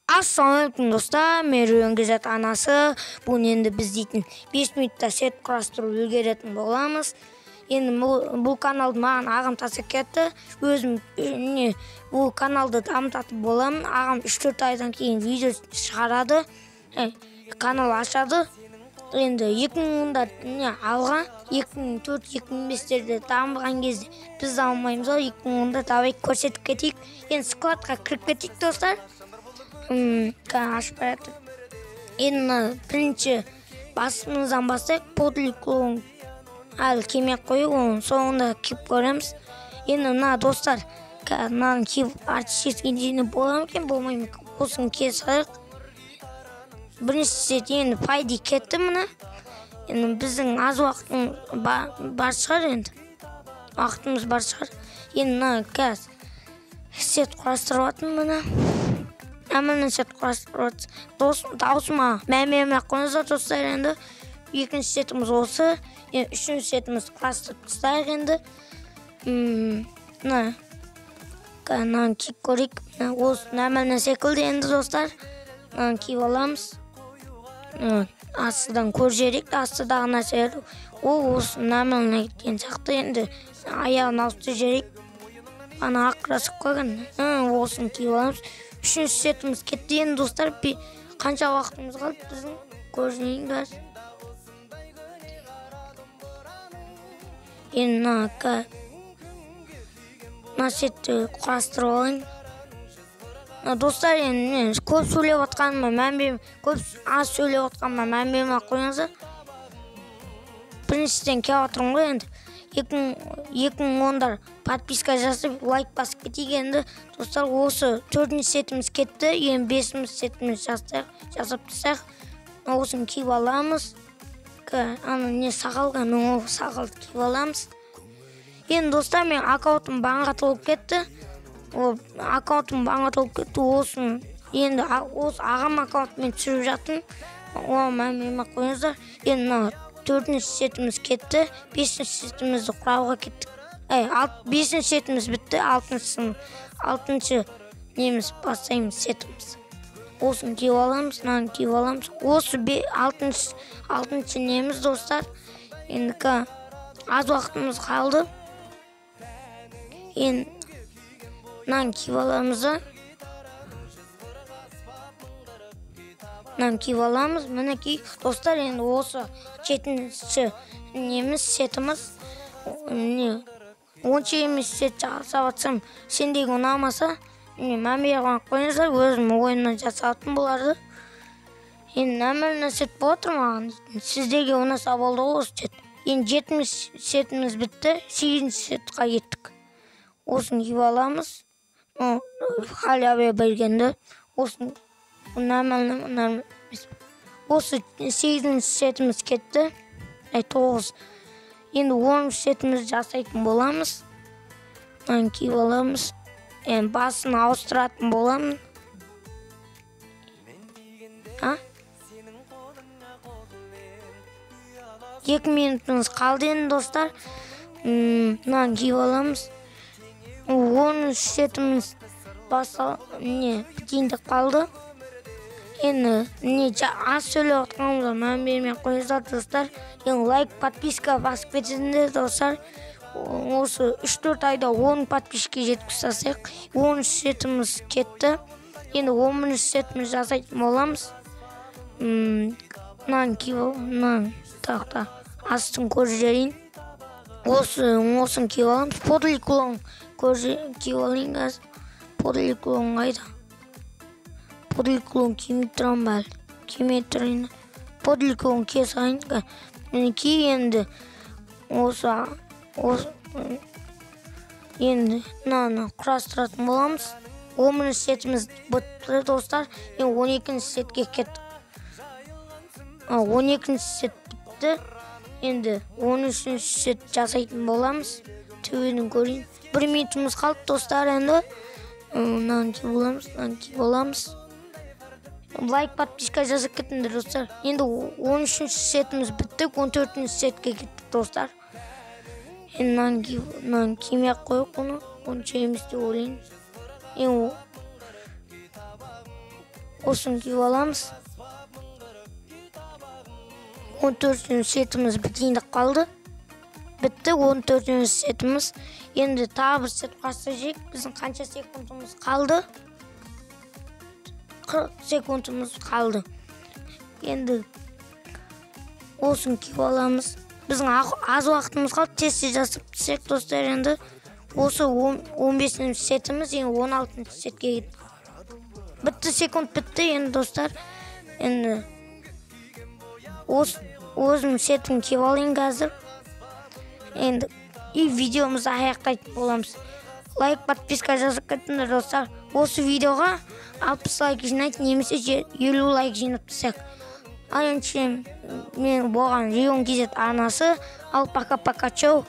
Ассалаумағалейкум достар, мен Рөңгезат анасы. Бүгін енді біз дейтін 5 минутта сет құрастырып үлгеретін боламыз. Енді бұл каналды маған ағам тастап кетті. Өзім не бұл каналды дамытатын боламын. Ағам 3-4 айдан кейін видео шығарады, канал ашады. Енді 2010-да не алға, 2004-2005-терде дамыған кезде біз дамымаймыз ғой. 2010-да давай көрсетіп кетейік. Енді складқа кіріп кетейік достар. Ашып баратыр. Енді бірінші басымыздан бастайық. Подлый клоун әлі кимей ақ қояйық, оның соңында киіп көреміз. Енді мына достар, мынаны киіп артистический дейін бола ма екен, болмай ма екен, осыны кие салайық. Бірінші сет енді пайда кетті мына. Енді біздің аз уақытымыз бар шығар енді. Уақытымыз бар шығар. Енді мына қазір сет құрастырып жатырмын мына. Әмірін сет құрастырып жатыр. Даусыма мән бермей ақ қойыңыздар достар енді. Екінші сетіміз осы. Енді үшінші сетімізді құрастырып тастайық енді. Мына мынаны киіп көрейік. Осы нәмәлі секілді енді достар. Мынаны киіп аламыз. Астыдан көріп жіберейік, астыдағы нәрселер. Ол осы нәмәлі кеткен сияқты енді. Аяғын ауыстырып жіберейік. Ана ақ красып қойған. Осыны киіп аламыз. Үшінші сетіміз кетті енді достар. Қанша уақытымыз қалды біздің? Көрсетейін қазір. Енді мына сетті құрастырып алайын. Достар, енді мен көп сөйлеп отқаныма мән бермей, көп аз сөйлеп отқаныма мән бермей ақ қойыңыздар. Біріншіден келіп отырмын ғой енді. 2010-дар подписка жасап, лайк басып кетейік енді. Достар, осы төртінші сетіміз кетті. Енді бесінші сетіміз жасап тастайық. Осыны киіп аламыз. Ана не сақал, ол сақалды киіп аламыз. Енді достар, мен аккаунтым банға толып кетті. Ол аккаунтым банға толып кетті. Осыны енді осы ағам аккаунтымен түсіріп жатырмын. Оған мән бермей ақ қойыңыздар. Енді мына төртінші сетіміз кетті. Бесінші сетімізді құрауға кеттік. Бесінші сетіміз бітті. Алтыншы неміз бастаймыз сетіміз. Осыны киіп аламыз, мынаны киіп аламыз. Осы алтыншы неміз достар. Енді аз уақытымыз қалды. Енді мынаны киіп аламыз да. Мынаны киіп аламыз. Мінекей достар, енді осы жетінші неміз сетіміз. Не, онша емес сет жасап жатсам, сендерге ұнамаса, мән бермей ақ қойыңыздар, өзім ойымнан жасатын бұларды. Енді нәміріне сет болып отыр маған. Сіздерге ұнаса болды ғой осы сет. Енді жетінші сетіміз бітті, сегізінші сетқа кеттік. Осыны киіп аламыз. Халява бергенді. Осыны нәміріне. Осы сегізінші сетіміз кетті. 9. Енді оныншы сетімізді жасайтын боламыз. Мынаны киіп аламыз. Енді басын ауыстыратын боламын. 2 минутымыз қалды енді достар. Мынаны киіп аламыз. 10-шы сетіміз бітейін деп қалды. Енді не аз сөйлеп отқанымызға мән бермей қойыңыздар достар. Енді лайк, подписка басып кетсеңдер достар. Осы 3-4 айда 10 подписчикке жеткізіп тастайық. 10-шы сетіміз кетті. Енді 11-ші сетіміз жасайтын боламыз. Мынаны киіп, мынаны тақта астын көріп жіберейін. Осыны киіп аламыз. Подлый клоун киіп алайын қазір. Подлый клоун қайда? Подлый клоун кимей тұрамын ба әлі? Кимей тұрайын. Подлый клоун кие салайын. Мінекей енді осы енді мынаны құрастыратын боламыз. 11-ші сетіміз бітті достар. Енді 12-ші сетке кеттік. 12-ші сет бітті. Енді 13-ші сет жасайтын боламыз. Төбеден көрейін. 1 минутымыз қалды достар енді. Мынаны киіп аламыз, мынаны киіп аламыз. Лайк, подписка жасап кетіңдер достар. Енді 13-ші сетіміз бітті. 14-ші сетке кеттік достар. Енді мынаны кимей ақ қояйық оны. Онша емес деп ойлаймын. Енді Осыны киіп аламыз. 14-ші сетіміз бітейін деп қалды. Бітті 14-ші сетіміз. Енді тағы бір сет құрастырып, біздің қанша секундымыз қалды? 40 секундымыз қалды. Енді осыны киіп аламыз. Біздің аз уақытымыз қалды, тез-тез жасап түсек, достар. Енді осы 15-ші сетіміз, енді 16-шы сетке кеттік. Бітті, секунд бітті енді, достар. Енді өзім сетін киіп алайын қазір. Енді и видеомызды аяқтайтын боламыз. Лайк, подписка жасап кетіңдер, достар. Осы видеоға 60 лайк жинайды немесе 50 лайк жинап тастайық. Ал ендеше мен болған Рион KZ арнасы. Ал пока, пока, чау.